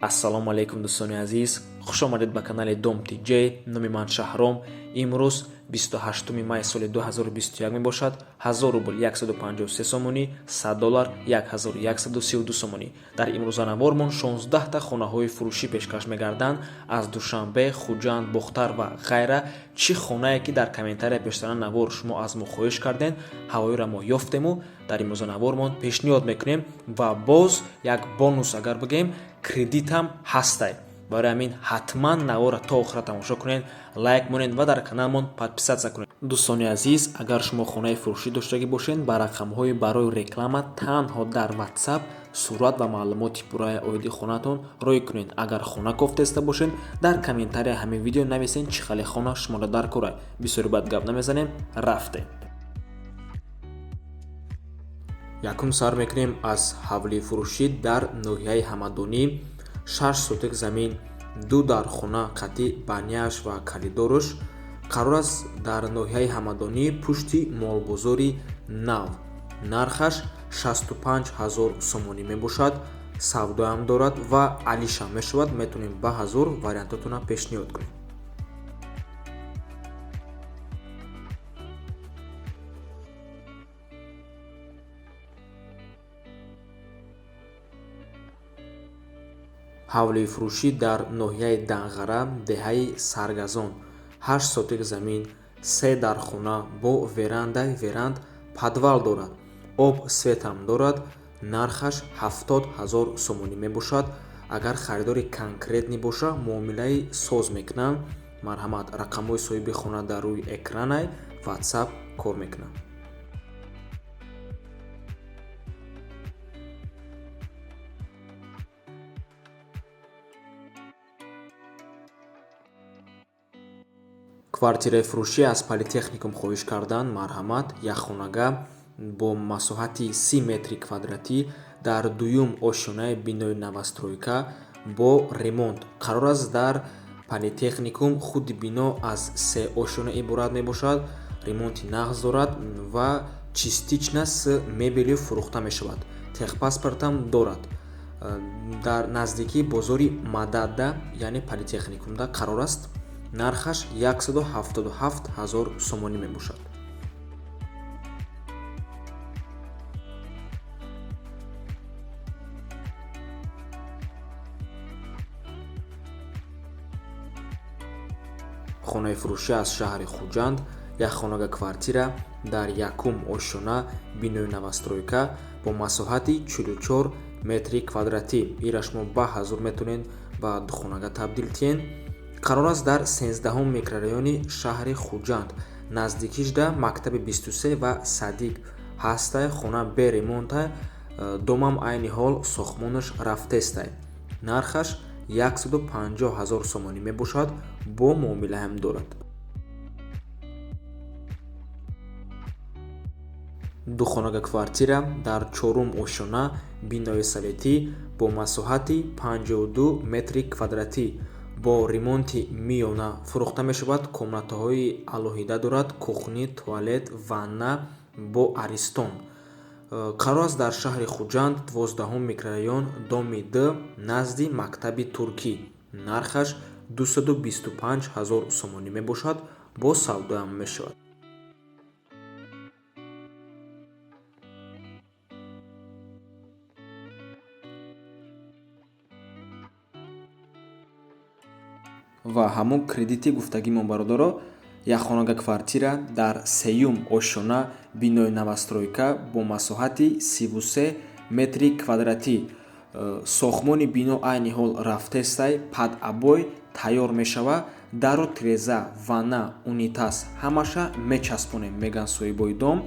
Ассалому алайкум, дӯстони азиз, хуш омадед ба канали Дом ТЖ. Номи ман Шаҳром. Имрӯз 28 май соли 2021 мебошад. 1000 рубл 153 сомонӣ, 100 доллар 1132 сомонӣ. Дар имрӯза навормон 16та хонаҳои фурӯшӣ пешкаш мегарданд аз Душанбе, Хуҷанд, Бохтар ва ғайра. Чӣ хонае ки дар комментария пештара навор шумо аз мо хоҳиш кардем, ҳавоиро мо ёфтему дар имрӯза навормон пешниҳод мекунем. Ва боз як бонус, агар бигӯем, кредитам ҳастай. Барои ҳамин ҳатман навора то охира тамошо кунед, лайк монед ва дар каналмон подписаться кунед. Дӯстони азиз, агар шумо хонаи фурӯшӣ доштагӣ бошед, ба рақамҳои барои реклама танҳо дар WhatsApp сурат ва маълумоти пурраи оиди хонаатон рӯй кунед. Агар хона кофтеста бошед, дар комментария ҳамин видео нависед, чӣ хеле хона шуморо дар кора. Бисёри бад гап намезанем, рафтем. Якум сар мекунем аз ҳавлии фурӯшӣ дар ноҳияи Ҳамадонӣ. 6 сотик замин, ду дархона қатъи баняш ва коридорш қарор аст дар ноҳияи Ҳамадонӣ, пушти молбозори нав. Нархаш 65 ҳазор сомонӣ мебошад. Савдоам дорад ва алишам мешавад. Метавонем ба ҳазор вариантотона пешниҳод кунем. Ҳавлии фурӯшӣ дар ноҳияи Данғара, деҳаи Саргазон. 8 сотик замин, се дархона бо верандаи веранд, подвал дорад, об, светам дорад. Нархаш 70 ҳазор сомонӣ мебошад. Агар харидори конкретный боша, муомилаи соз мекунанд. Марҳамат, рақамҳои соҳиби хона дар рӯи экранай, WhatsApp кор мекунад. Квартираи фурӯшӣ аз Политехникум хоҳиш карданд. Марҳамат, якхонага бо масоҳати 30 метри квадратӣ дар дуюм ошёнаи бинои новостройка бо ремонт қарор аст дар Политехникум. Худи бино аз се ошёна иборат мебошад, ремонти нағз дорад ва частично с мебелью фурӯхта мешавад. Техпаспортам дорад. Дар наздикии бозори Мададда, яъне Политехникумда қарор аст. Нархаш 177 ҳазор сомонӣ мебошад. Хонаи фурӯшӣ аз шаҳри Хуҷанд, як хонага квартира дар якум ошёна бинои новостройка бо масоҳати 44 метри квадратӣ. Ира шумо ба ҳазур метавонед ба духонага табдил тиҳед. Қарор аст дар 13 микрорайони шаҳри Хуҷанд, наздикишда мактаби 23 ва садик ҳастай. Хона бе ремонтай, домам айни ҳол сохтмонаш рафтестай. Нархаш 150 ҳазор сомонӣ мебошад, бо муомилаам дорад. Духонага квартира дар чорум ошёна бинои советӣ бо масоҳати 52 метри квадратӣ бо ремонти миёна фурӯхта мешавад. Комнатаҳои алоҳида дорад, кухня, туалет, ванна бо аристон. Қарор аст дар шаҳри Хуҷанд, 12 микрорайон, доми Д, назди мактаби туркӣ. Нархаш 225 ҳазор сомонӣ мебошад, бо савдоам мешавад. Ва ҳамон кредити гуфтагимон, бародаро, як хонага квартира дар сеюм ошёна бинои новостройка бо масоҳати 33 метри квадратӣ. Сохтмони бино айни ҳол рафтестай, под обой тайёр мешавад. Дару тиреза, ванна, унитаз ҳамаша мечаспонем, мегӯянд соҳибои дом,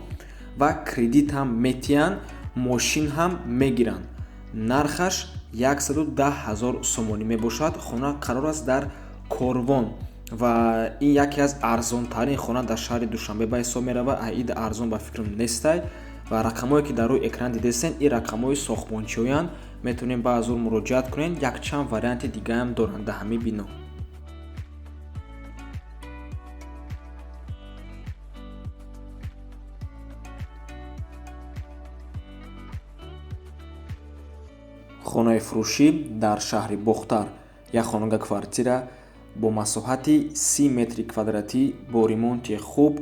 ва кредит ҳам метиҳанд, мошин ҳам мегиранд. Нархаш 110 ҳазор сомонӣ мебошад. Хона қарор аст дар Корвон ва ин яке аз арзонтарин хона дар шаҳри Душанбе ба ҳисоб меравад. Аида арзон ба фикрам нестай. Ва рақамҳое ки дар рӯи экран дидестен, ин рақамҳои сохтмончиёянд. Метавонем ба азур муроҷиат кунед. Якчанд варианти дигаам доранд дар ҳамин бино. Хонаи фурӯшӣ дар шаҳри Бохтар, як хонага квартира бо масоҳати 30 метри квадратӣ бо ремонти хуб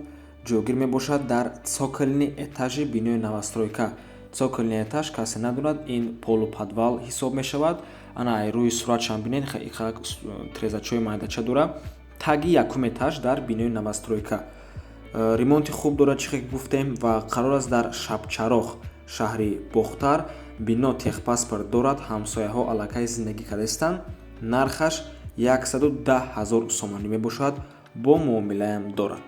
ҷойгир мебошад дар цокольный этажи бинои новостройка. Цокольный этаж касе надонад, ин полуподвал ҳисоб мешавад. Ана рӯи суратшам бинед, трезачои майдача дора. Таги якум этаж дар бинои новостройка. Ремонти хуб дорад, чӣ хел гуфтем, ва қарор аст дар Шабчароғ, шаҳри Бохтар. Бино техпаспорт дорад, ҳамсояҳо аллакай зиндагӣ кардаистанд. Нархаш 110 ҳазор сомонӣ мебошад, бо муомилаам дорад.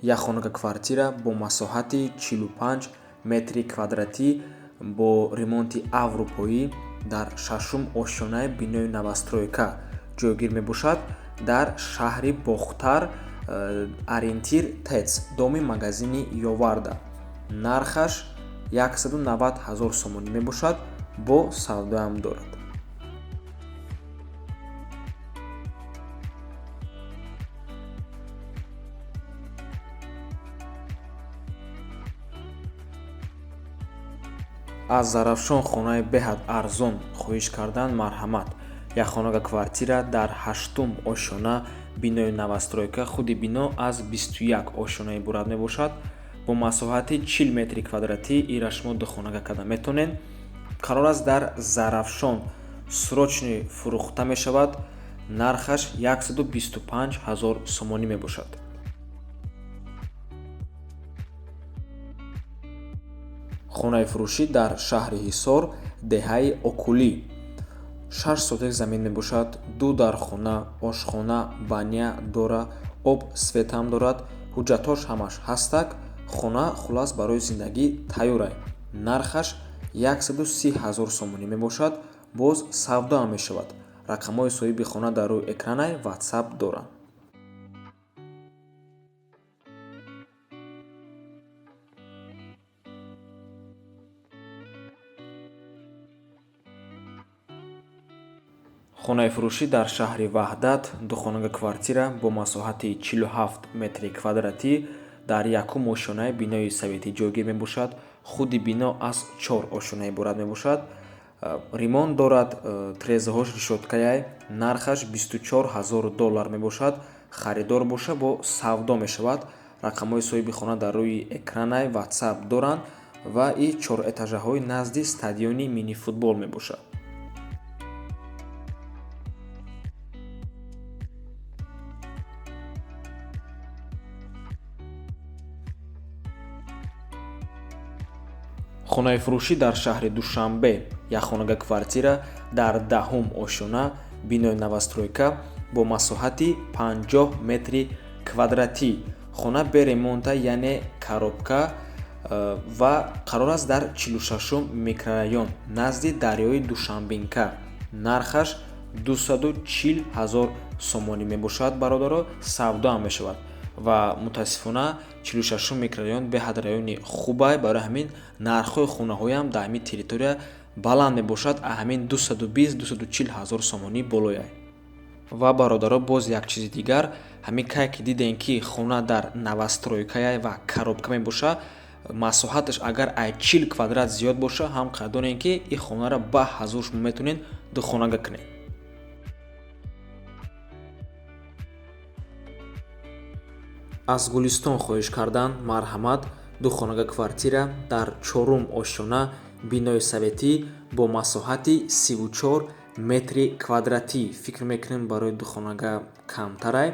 Як хонага квартира бо масоҳати 45 метри квадратӣ бо ремонти аврупоӣ дар шашум ошёнаи бинои новостройка ҷойгир мебошад дар шаҳри Бохтар, ориентир ТЭЦ, доми магазини Ёварда. Нархаш 190 ҳазор сомонӣ мебошад, бо савдоам дорад. Аз Зарафшон хонаи беҳад арзон хоҳиш кардан, марҳамат. Як хонага квартира дар ҳаштум ошёна бинои новостройка. Худи бино аз 21 ошёна иборат мебошад. Бо масоҳати 40 метри квадратӣ ира шумо ду хонага карда метонед. Қарор аст дар Зарафшон, срочный фурӯхта мешавад. Нархаш 125 ҳазор сомонӣ мебошад. Хонаи фурӯшӣ дар шаҳри Ҳисор, деҳаи Окулӣ. 6 сотик замин мебошад, ду дархона, ошхона, баня дора, об, светам дорад, ҳуҷҷатҳош ҳамаш ҳастак. Хона хулас барои зиндагӣ тайёрай. Нархаш 130 ҳазор сомонӣ мебошад, боз савдоам мешавад. Рақамҳои соҳиби хона дар рӯи экранай, WhatsApp доранд. Хонаи фурӯшӣ дар шаҳри Ваҳдат, духонага квартира бо масоҳати 47 метри квадратӣ дар якум ошёнаи бинои советӣ ҷойгир мебошад. Худи бино аз 4 ошёна иборат мебошад. Ремонт дорад, трезаҳош решёткаяй, нархаш 24 ҳазор доллар мебошад. Харидор боша, бо савдо мешавад. Рақамҳои соҳиби хона дар рӯи экранай, WhatsApp доранд ва и 4 этажаҳои назди стадиони мини-футбол мебошад. Хонаи фурӯшӣ дар шаҳри Душанбе, як хонага квартира дар даҳум ошёна бинои новостройка бо масоҳати 50 метри квадратӣ. Хона бе ремонта, яъне коробка, ва қарор аст дар 46-ум микрорайон назди дарёи Душанбинка. Нархаш 240 ҳазор сомонӣ мебошад, бародаро, савдоам мешавад. Ва мутаассифона 46-ум микрорайон беҳад райони хубай, барои ҳамин нархҳои хонаҳоям дар ҳамин территория баланд мебошад, ҳамин 220, 240 ҳазор сомонӣ болояй. Ва бародаро, боз як чизи дигар, ҳамин кай ки дидем ки хона дар новостройкая ва коробка мебошад, масоҳаташ агар ай 40 квадрат зиёд боша, ҳам қадр ки ин хонаро ба ҳазор шумо метавонед ду хонага кунед. Аз Гулистон хоҳиш кардан, марҳамат, ду хонага квартира дар чорум ошёна бинои советӣ бо масоҳати 34 метри квадратӣ. Фикр мекунем, барои ду хонага камтарай.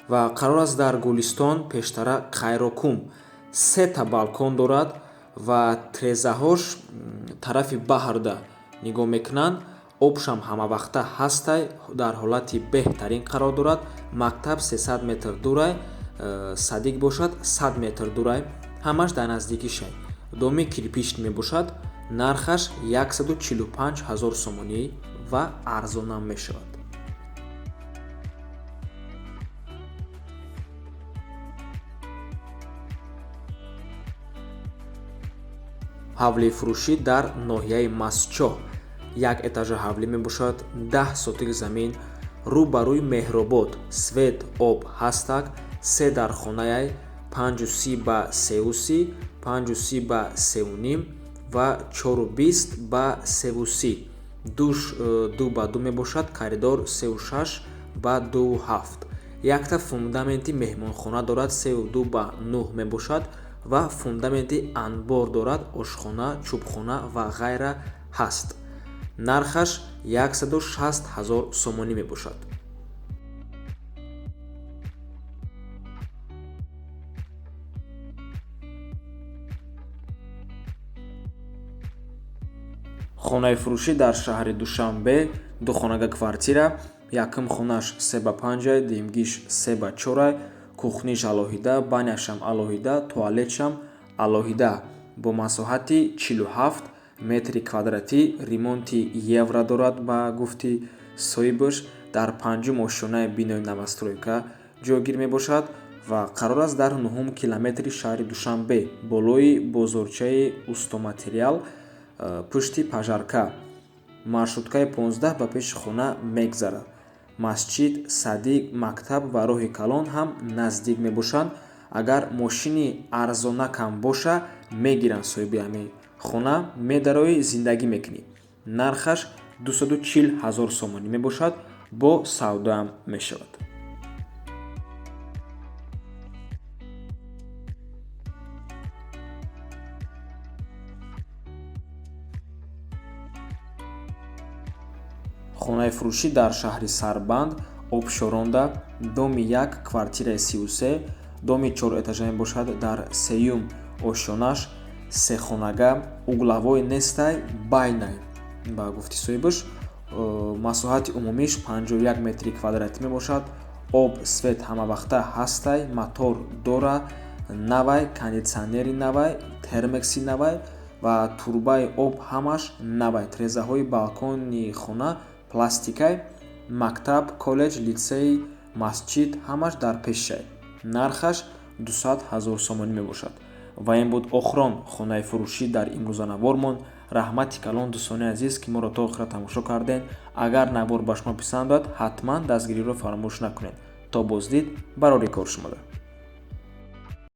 Ва қарор аст дар Гулистон, пештара Қайрокум. Сета балкон дорад ва трезаҳош тарафи баҳрда нигоҳ мекунанд. Обшам ҳамавақта ҳастай, дар ҳолати беҳтарин қарор дорад. Мактаб 300 метр дурай, садик бошад 100 метр дурай, ҳамаш дар наздикӣ шай. Доми кирпичный мебошад, нархаш 145 ҳазор сомонӣ ва арзонам мешавад. Ҳавлии фурӯшӣ дар ноҳияи Мастчоҳ, як этажа ҳавлӣ мебошад, 10 сотик замин, Рӯ ба рӯи Меҳробод, свет, об ҳастак, се дархонаяй, 5,30 ба 3,30, 5,30 ба 3,5 ва 4,20 ба 3,30. Душ 2 ба 2 мебошад, коридор 3,6 ба 2,7. Якта фундаменти меҳмонхона дорад, 3,2 ба 9 мебошад ва фундаменти анбор дорад, ошхона, чӯбхона ва ғайра ҳаст. Нархаш 160 ҳазор сомонӣ мебошад. Хонаи фурӯшӣ дар шаҳри Душанбе, духонага квартира, якум хонаш 3 ба 5, дуюмгиш 3 ба 4, кухниш алоҳида, баняшам алоҳида, туалетшам алоҳида, бо масоҳати 47 метри квадратӣ, ремонти евро дорад ба гуфти соҳибаш, дар панҷум ошёнаи бинои новостройка ҷойгир мебошад ва қарор аст дар 9 километри шаҳри Душанбе, болои бозорчаи Устоматериал, пушти пожарка. Маршруткаи 15 ба пеши хона мегзарад. Масҷид, садик, мактаб ва роҳи калон ҳам наздик мебошанд. Агар мошини арзонакам боша, мегиранд соҳиби ҳамин хона, медароӣ, зиндагӣ мекунӣ. Нархаш 240 ҳазор сомонӣ мебошад, бо савдоам мешавад. Хонаи фурӯшӣ дар шаҳри Сарбанд, Обшоронда, доми 1, квартираи 33, доми 4 этажа мебошад, дар сеюм ошёнаш, сехонага, угловой нестай, байнай ба гуфти соҳибаш. Масоҳати умумиш 51 метри квадратӣ мебошад. Об, свет ҳамавақта ҳастай, мотор дора, навай, кондитсионери навай, термекси навай ва турбаи об ҳамаш навай. Трезаҳои балкони хона пластикай, мактаб, коллеҷ, литсей, масҷид ҳамаш дар пешшай. Нархаш 200 ҳазор сомонӣ мебошад. Ва ин буд охирон хонаи фурӯшӣ дар имрӯза навормон. Раҳмати калон дӯстони азиз, ки моро то охира тамошо кардем. Агар навор ба шумо писанд ояд, ҳатман дастгириро фаромӯш накунед. То боздид, барори кор шумода.